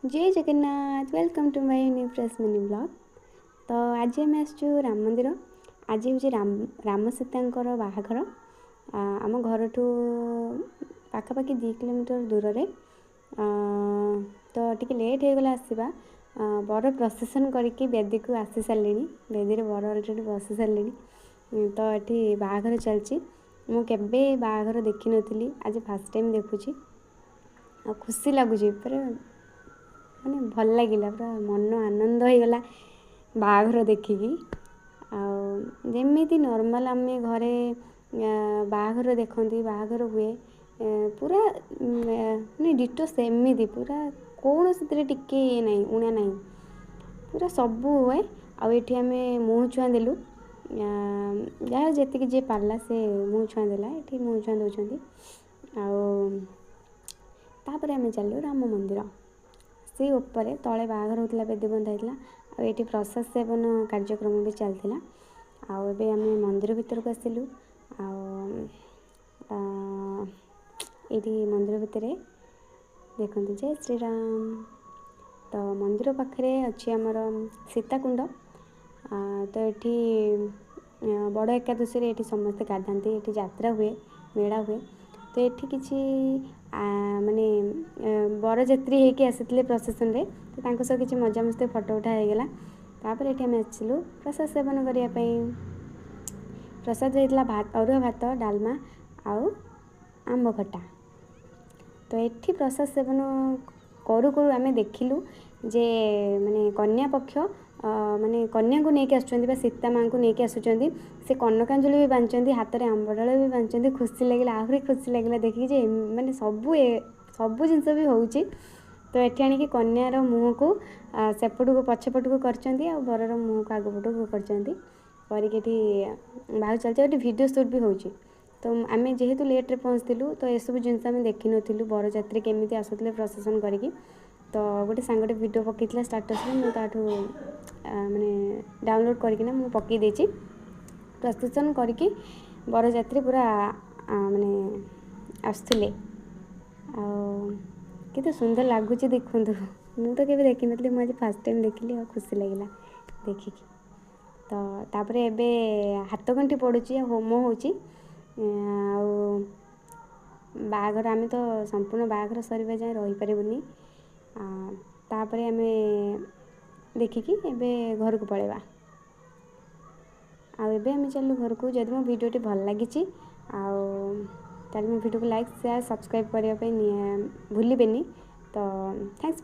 Jay Jagannath, welcome to my new fresh mini vlog. ତ ଆଜି ଆମେ ଆସିଛୁ ରାମ ମନ୍ଦିର। ଆଜି ହେଉଛି ରାମ ରାମ ସୀତାଙ୍କର ବାହାଘର, ଆମ ଘରଠୁ ପାଖାପାଖି 2 କିଲୋମିଟର ଦୂରରେ। ତ ଟିକେ ଲେଟ୍ ହେଇଗଲା ଆସିବା। ବର ପ୍ରସେସନ୍ କରିକି ବେଦୀକୁ ଆସି ସାରିଲେଣି, ବେଦୀରେ ବର ଅଲରେଡ଼ି ବସି ସାରିଲେଣି। ତ ଏଠି ବାହାଘର ଚାଲିଛି। ମୁଁ କେବେ ବାହାଘର ଦେଖିନଥିଲି, ଆଜି ଫାର୍ଷ୍ଟ ଟାଇମ୍ ଦେଖୁଛି ଆଉ ଖୁସି ଲାଗୁଛି ପୁରା, ମାନେ ଭଲ ଲାଗିଲା, ପୁରା ମନ ଆନନ୍ଦ ହେଇଗଲା ବାହାଘର ଦେଖିକି। ଆଉ ଯେମିତି ନର୍ମାଲ୍ ଆମେ ଘରେ ବାହାଘର ଦେଖନ୍ତି, ବାହାଘର ହୁଏ, ପୁରା ମାନେ ଡିଟୋ ସେମିତି, ପୁରା କୌଣସିଥିରେ ଟିକେ ଇଏ ନାହିଁ, ଉଣା ନାହିଁ, ପୁରା ସବୁ ହୁଏ। ଆଉ ଏଠି ଆମେ ମୁହଁ ଛୁଆଁ ଦେଲୁ, ଯାହା ଯେତିକି ଯିଏ ପାରିଲା ସେ ମୁହଁ ଛୁଆଁ ଦେଲା। ଏଠି ମୁହଁ ଛୁଆଁ ଦେଉଛନ୍ତି। ଆଉ ତାପରେ ଆମେ ଚାଲିଲୁ ରାମ ମନ୍ଦିର। ସେଇ ଉପରେ ତଳେ ବାହାଘର ହେଉଥିଲା, ବେଦୀ ବନ୍ଧା ହେଇଥିଲା, ଆଉ ଏଇଠି ପ୍ରସାଦ ସେବନ କାର୍ଯ୍ୟକ୍ରମ ବି ଚାଲିଥିଲା। ଆଉ ଏବେ ଆମେ ମନ୍ଦିର ଭିତରକୁ ଆସିଲୁ। ଆଉ ଏଇଠି ମନ୍ଦିର ଭିତରେ ଦେଖନ୍ତୁ, ଜୟ ଶ୍ରୀରାମ। ତ ମନ୍ଦିର ପାଖରେ ଅଛି ଆମର ସୀତାକୁଣ୍ଡ। ତ ଏଠି ବଡ଼ ଏକାଦଶୀରେ ଏଠି ସମସ୍ତେ ଗାଧାନ୍ତି, ଏଠି ଯାତ୍ରା ହୁଏ, ମେଳା ହୁଏ। ତ ଏଠି କିଛି ମାନେ ବରଯାତ୍ରୀ ହେଇକି ଆସିଥିଲେ ପ୍ରସେସନରେ, ତ ତାଙ୍କ ସହ କିଛି ମଜାମସ୍ତି ଫଟୋ ଉଠା ହେଇଗଲା। ତାପରେ ଏଠି ଆମେ ଆସିଲୁ ପ୍ରସାଦ ସେବନ କରିବା ପାଇଁ। ପ୍ରସାଦ ହେଇଥିଲା ଅରୁଆ ଭାତ, ଡାଲମା ଆଉ ଆମ୍ବ ଖଟା। ତ ଏଠି ପ୍ରସାଦ ସେବନ କରୁ କରୁ ଆମେ ଦେଖିଲୁ ଯେ ମାନେ କନ୍ୟା ପକ୍ଷ, ମାନେ କନ୍ୟାଙ୍କୁ ନେଇକି ଆସୁଛନ୍ତି ବା ସୀତା ମାଆଙ୍କୁ ନେଇକି ଆସୁଛନ୍ତି। ସେ କନକାଞ୍ଜଳି ବି ବାନ୍ଧିଛନ୍ତି, ହାତରେ ଆମ୍ବଡାଳ ବି ବାନ୍ଧିଛନ୍ତି। ଖୁସି ଲାଗିଲା, ଆହୁରି ଖୁସି ଲାଗିଲା ଦେଖିକି ଯେ ମାନେ ସବୁ ଜିନିଷ ବି ହେଉଛି। ତ ଏଠି ଆଣିକି କନ୍ୟାର ମୁହଁକୁ ସେପଟକୁ ପଛପଟକୁ କରିଛନ୍ତି ଆଉ ବରର ମୁହଁକୁ ଆଗପଟକୁ କରିଛନ୍ତି, କରିକି ଏଠି ବାହାଘର ଚାଲିଛି। ଆଉ ଏଠି ଭିଡ଼ିଓ ସୁଟ୍ ବି ହେଉଛି। ତ ଆମେ ଯେହେତୁ ଲେଟ୍ରେ ପହଞ୍ଚିଥିଲୁ, ତ ଏସବୁ ଜିନିଷ ଆମେ ଦେଖିନଥିଲୁ, ବରଯାତ୍ରୀ କେମିତି ଆସୁଥିଲେ ପ୍ରସେସନ୍ କରିକି। ତ ଗୋଟେ ସାଙ୍ଗଟେ ଭିଡ଼ିଓ ପକାଇଥିଲା ଷ୍ଟାଟସ୍ରେ, ମୁଁ ତାଠୁ ମାନେ ଡାଉନଲୋଡ଼୍ କରିକିନା ମୁଁ ପକାଇ ଦେଇଛି। ପ୍ରସେସନ୍ କରିକି ବରଯାତ୍ରୀ ପୁରା ମାନେ ଆସୁଥିଲେ, ଆଉ କେତେ ସୁନ୍ଦର ଲାଗୁଛି ଦେଖନ୍ତୁ। ମୁଁ ତ କେବେ ଦେଖିନଥିଲି, ମୁଁ ଆଜି ଫାର୍ଷ୍ଟ ଟାଇମ୍ ଦେଖିଲି ଆଉ ଖୁସି ଲାଗିଲା ଦେଖିକି। ତ ତାପରେ ଏବେ ହାତଗଣ୍ଠି ପଡ଼ୁଛି ଆଉ ହୋମ ହେଉଛି ଆଉ ବାହାଘର। ଆମେ ତ ସମ୍ପୂର୍ଣ୍ଣ ବାହାଘର ସରିବା ଯାଏଁ ରହିପାରିବୁନି। ତାପରେ ଆମେ ଦେଖିକି ଏବେ ଘରକୁ ପଳେଇବା। ଆଉ ଏବେ ଆମେ ଚାଲିଲୁ ଘରକୁ। ଯଦି ମୋ ଭିଡ଼ିଓଟି ଭଲ ଲାଗିଛି ଆଉ ତାହେଲେ ମୋ ଭିଡ଼ିଓକୁ ଲାଇକ୍, ସେୟାର, ସବସ୍କ୍ରାଇବ୍ କରିବା ପାଇଁ ଭୁଲିବେନି। ତ thanks.